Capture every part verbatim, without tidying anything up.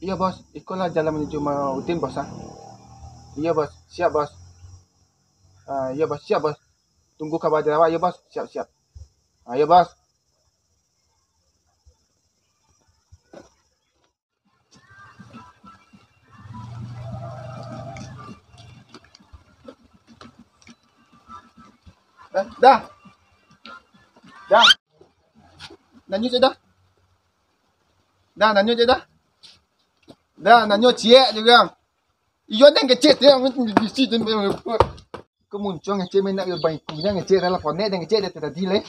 Iyo, Bos. Iko lah jalan manuju rumah Udin, Bos, ah. Iyo, Bos. Siap, Bos. Ah, iyo, Bos. Siap, Bos. Tunggu kaba dari awak, iyo, Bos. Siap, siap. Ah, iyo, Bos. Eh, Da. Da. Nanyo ciek, Da. Da, nanyo ciek, Da. Da, nanyo ciek juo. Iyo, den kecek, den bisi, den. Ko muncuang ngecek, main nak baiku, den kecek, dalam konek, den kecek, den tadi leh.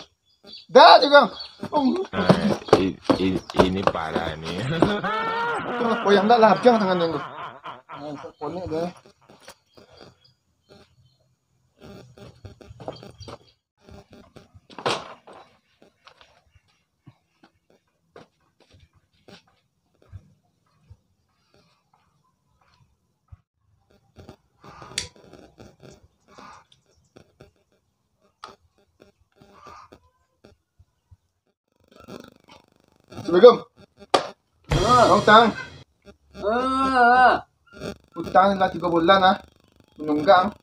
Da juo. Um. Ah, i-, i-, ini parah ni. Oh, yang dak lah, abang tangan yang tu. Ah, konek deh. Assalamualaikum. Ah. Bang Utang. Ah. Utang lah tigo bulan ah. Manunggak.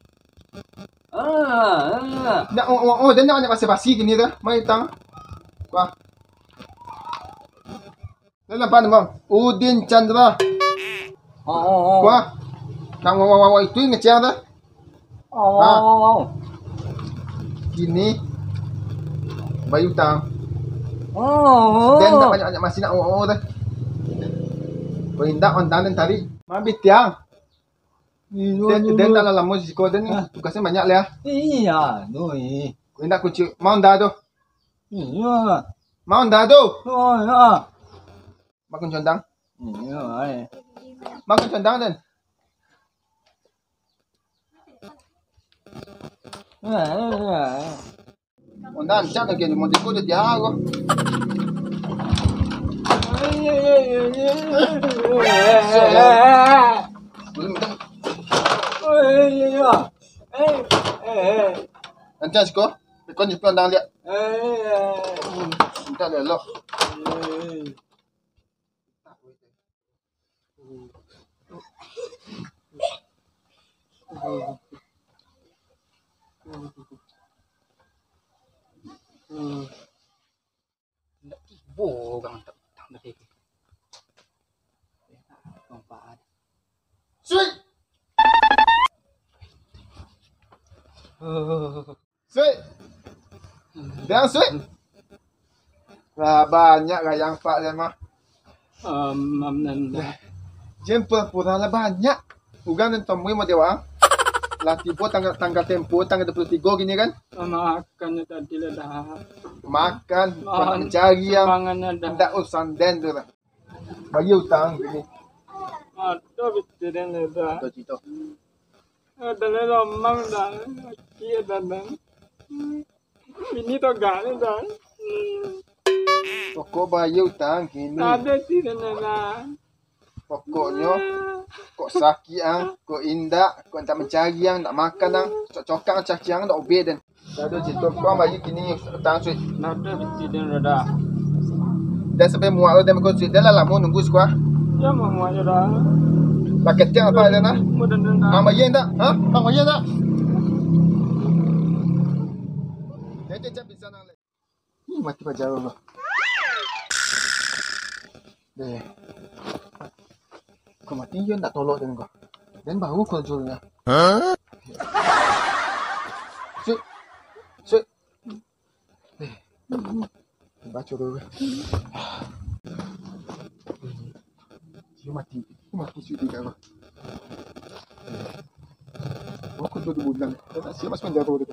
Ah, ah. Nak, oh, oh, oh, jan banyak basa-basi kini tu. Mai utang. Wah. Nan nampak ni, Bang? Udin Chandra. Oh, oh, oh. Wah. Nang wawak-wawak itu ngecek tu. Oh, ha. Oh, oh, oh. Kini bayi utang. Oh, oh. Den tak banyak-banyak masih nak, oh, oh, tu. Kau indak, ondang den tarik. Mabih tiang. Iyo, den, iyo, den iyo. Dah lamo di siko, den. Ah. Tugasnyo banyak lah, ya. Iya, tu, eh. Kau indak kunci. Mau ndak tu? Iya. Mau ndak tu? Oh, iya. Makan condang. Iya, eh. Makan condang, den. Eh, eh, eh. Oh, nan, cak lagi, mau tiko dia jago. Nanti siko, ikon jepit ondang liak. Minta lelok. Ndak tibo urang tak utang tadi. Suik! Suik! Dang, Suik! Lah banyak gayang pak dia mah. Um, um, um, Jen pura-pura lah banyak. Urang nan tamui mah dia, Wang. Lah tibo tanggal, tanggal tempo, tanggal dua puluh tigo kini kan? Makan tadi lah dah. Makan, makan, mancari yang semangatnya dah. Ndak urusan den tu lah. Bagi utang kini. Ada betul den lah dah. Ada cerita. Ada lah lomang dah. Aki ada dah. Ini tu agak ni dah. Pokok bayar utang kini. Ada sih, dah, dah, dah. Pokoknyo, kok sakik ang, kok indak, kok indak mancari ang, indak makan ang, cok-cokak ang caciang, indak obek den. Dah tu, Cito, kau bayar kini utang, Suik. Dah tu, bisi den, dah. Den sampai muak lo, den, kau, Suik. Den lah lamo nunggu siko. Ya, muak-muak je dah. Pakai tiang apa, den, ah? Mudah, den, dah. Ang bayar indak? Ha? Ang bayar indak? Dia cecap bisa nang. Ih, mati paja lo. Deh. Kau mati, iyo ndak tolok den ko. Den baru kau jualnya. Hah? Sik. Sik. Deh. Baco dulu. Iyo mati. Mati sudah kau. Oh, kau dua bulan. Kau tak siap masuk penjara tu.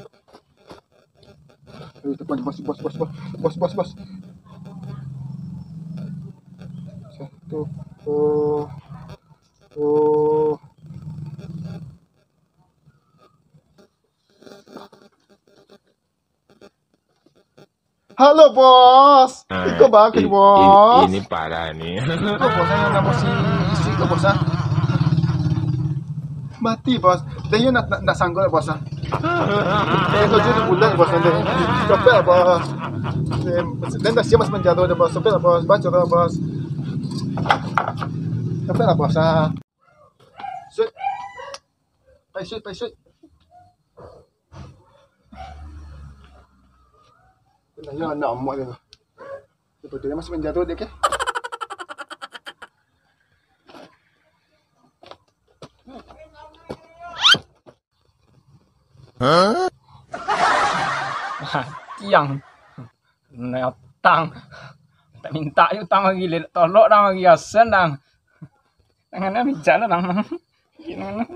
Eh, depan, bos, bos, bos, bos. Bos, bos, bos. Satu. Oh. Oh. Halo, Bos. Ah, iko bagus, i-, i-, Bos. Ini parah ni. Iko, Bos, yang namo si Isi iko, Bos, ah. Mati, Bos. Dah iyo nak, nak, nak sanggup, Bos, ah. Eh, tujuh bulan, Bos, nanti. Stop lah, Bos. Eh, dan dah siap, Mas, menjatuh dah, Bos. Stop lah, Bos. Baco lah, Bos. Sampai lah puasa. Sut. Pai, Sut, pai, Sut. Kena ya anak amuak dia. Dia betul dia masuk penjara tu, dia ke? Tiang. Nah, utang. Tak minta je utang lagi, lelak tolok dang lagi, asen dang. Tangannya mijak lah dang. Gimana?